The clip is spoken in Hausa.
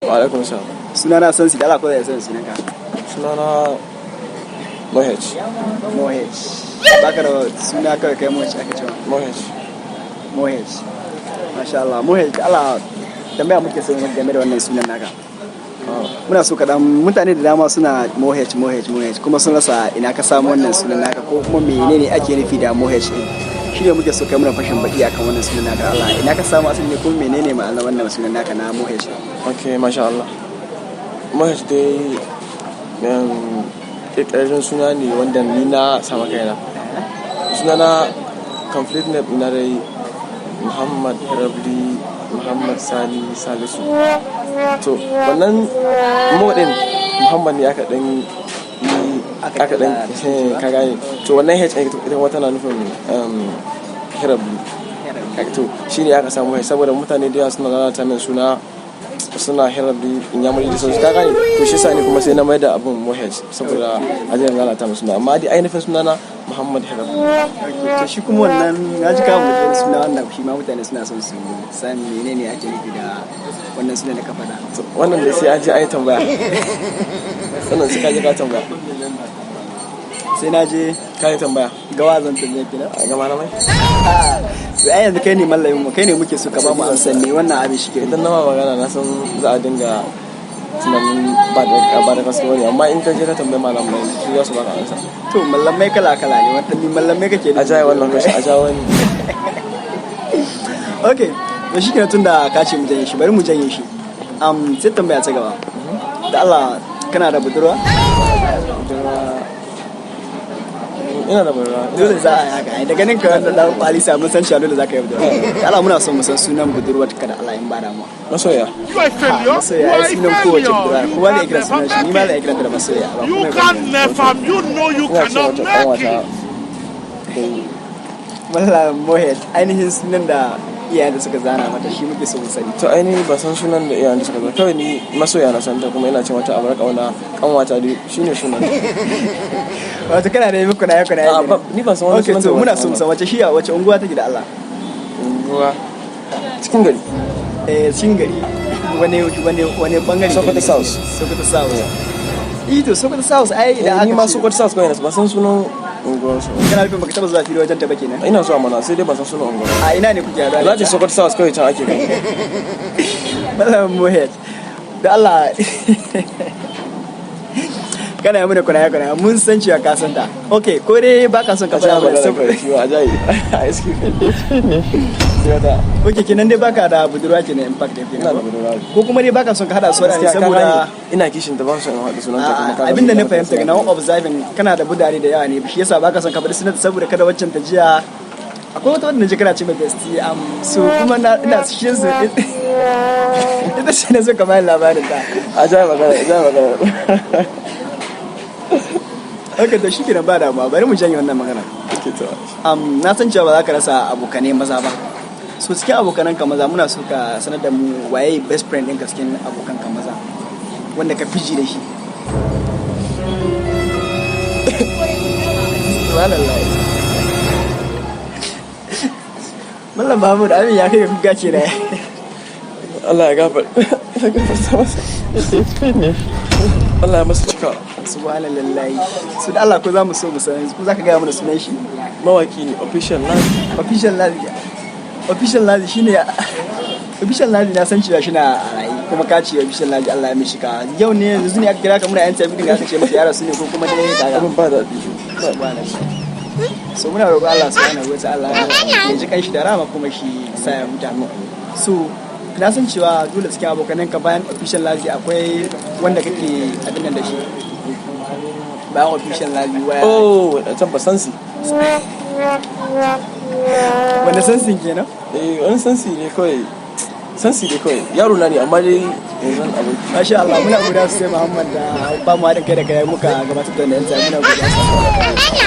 Wa alaikum salam. Sunana Sansi, da Allah ko zai san sunanka? Sunana Mohej. Mohej. Baka da suna kawai kai Mohej aka cewa? Mohej. Mohej. Masha Allah. Mohej, da Allah tambaya muke so game da wannan sunan naka. Muna so kaɗan, mutane da dama suna Mohej, Mohej, Mohej, kuma sun rasa ina ka samu wannan sunan naka ko kuma menene ake nufi da Mohej din. Shi ne muke so kai muna fashin baki akan wannan sunan naka. Allah ina ka samu asali ne, kuma menene ma'anar wannan sunan naka na Mohej? Ok, masha Allah. Mohej dai ƙirƙirarren suna ne wanda ni na sama kaina. Sunana complete name na dai Muhammad Rabli Muhammad Sani Salisu. To wannan Mo din Muhammad ne aka ɗan yi aka ɗan, ka gane. To wannan H ɗin ita kuma tana nufin Hirabli. To shi ne aka samu H, saboda mutane da yawa suna lalata min suna, suna Hirabli Inyamuri da sauransu, ka gane. To shi yasa ni kuma sai na mai da abun Mohej saboda a daina lalata min suna, amma dai ainihin sunana Muhammad Hirabli. To shi kuma wannan na ji kawo mutum suna wannan, shi ma mutane suna son su san menene ake nufi da wannan sunan da ka faɗa. Wannan da sai an je an yi tambaya. Wannan sai ka je ka tambaya. Sai na je Ka yi tambaya. Gawa zan tambaye ki na? A ga malamai. To ai yanzu kai ne mallamin mu, kai ne muke so ka ba mu amsan me wannan abin shi ke. Idan na ma magana, na san za a dinga tunanin ba da gaske bane, amma in ka je ka tambayi malamai, su za su baka amsa. To mallamai kala kala ne, wannan ni mallamai kake A jaye wannan kashi, a ja wani. Okay, to shi kenan, tunda ka ce mu janye shi, bari mu janye shi. Sai tambaya ta gaba. Da Allah kana da budurwa? Budurwa? Ina da budurwa. Dole za a yi haka ai, da ganin ka wannan dan kwalisa mun san cewa dole za ka yi budurwa. Da Allah muna son mu san sunan budurwar ka, da Allah, in ba damuwa. Masoya. You are a failure. Masoya You ai are a sunan kowace failure. budurwa, You kowa zai can kira sunan never shi, ni ma make zai kira ta da it. masoya ba You kuma can never. You know you Ina ce cannot mata make ƙanwata it. dai. Mallam Mohed, ainihin sunan da iyayen da suka zana mata shi muke so mu sani. To ainihin ba san sunan da iyayen da suka zo, kawai ni masoya na santa, kuma ina ce mata abar kauna, kanwata dai, shine sunan. Wato kana da muku na kuna A, ni ban san wani Okay, sunan to da muna ba. so mu san wace shiya, wace unguwa take, da Allah. Unguwa cikin gari. Eh, cikin gari wani bangare? Sokoto South. Sokoto South. Eh, to Sokoto South ai idan Eh, ni aka ma ce Sokoto South kawai na ban san sunan unguwar su. Kana nufin baka taba zuwa fili wajen ta ba kenan? Ina zuwa mana, sai dai ban san sunan unguwar. A ina ne kuke haɗuwa da Za ce ita? Sokoto South kawai, can ake kai. Mallam Mohed, da Allah kana yi mana kuna kuna, mun san cewa ka san ta. Okay, ko dai baka son ka A ja faɗa mana magana saboda kawai shi ma a jayi a iski sai wata. Okay, kenan dai baka da budurwa kenan, in fact kenan. Ina da budurwa. Ko kuma dai baka son ka hada su ne Gaskiya ka saboda gane, ina kishin ta, ban son in haɗu sunanta kuma ka ga abinda na sunanta fahimta suna na observing, kana da budare da yawa ne, shi yasa baka son ka faɗi sunanta, saboda kada waccan ta jiya. Akwai wata wadda na ji kana ce mai bestie, so kuma na ina shi su ita ce na so ka bayar labarin ta. A jayi magana, a jayi magana. Okay, to shi kenan, ba damuwa, bari mu janye wannan magana. Okay, to. Na san cewa ba za ka rasa abokanai maza ba. So cikin abokanan ka maza, muna so ka sanar da mu waye best friend ɗinka cikin abokan ka maza wanda ka fi ji da shi. Subhanallah. Mallam Mahmud, abin ya kai ga kuka ce na. Allah ya gafarta masa. Allah ya masa cika. Subhanallah. So da Allah ko za mu so mu san, ko za ka gaya mana sunan shi? Mawaki ne, Official Lazi. Official Lazi. Official Lazi shine Official Lazi. Na san cewa shi na a raye, kuma ka ce Official Lazi Allah ya mishi ka. Yau ne yanzu ne aka kira ka muna yan tafi din, aka ce maka ya rasu ne, ko kuma dai kaga? Abin ba daɗi. Subhanallah. So muna roƙon Allah subhanahu wa ta'ala ya ji kanshi da rama, kuma shi sa ya huta. So na san cewa dole cikin abokanan ka, bayan Official Lazi, akwai wanda kake abin nan da shi. Bayan Official Lazi, waya? Oh, tabbas, Sansi. Wanda Sansin kenan? Eh, wani Sansi ne kawai, Sansi ne kawai, yaro na ne, amma dai yanzu aboki. Masha Allah, muna godiya sosai Muhammad da ba mu haɗin kai da kai muka gabatar da wannan interview. Muna godiya sosai.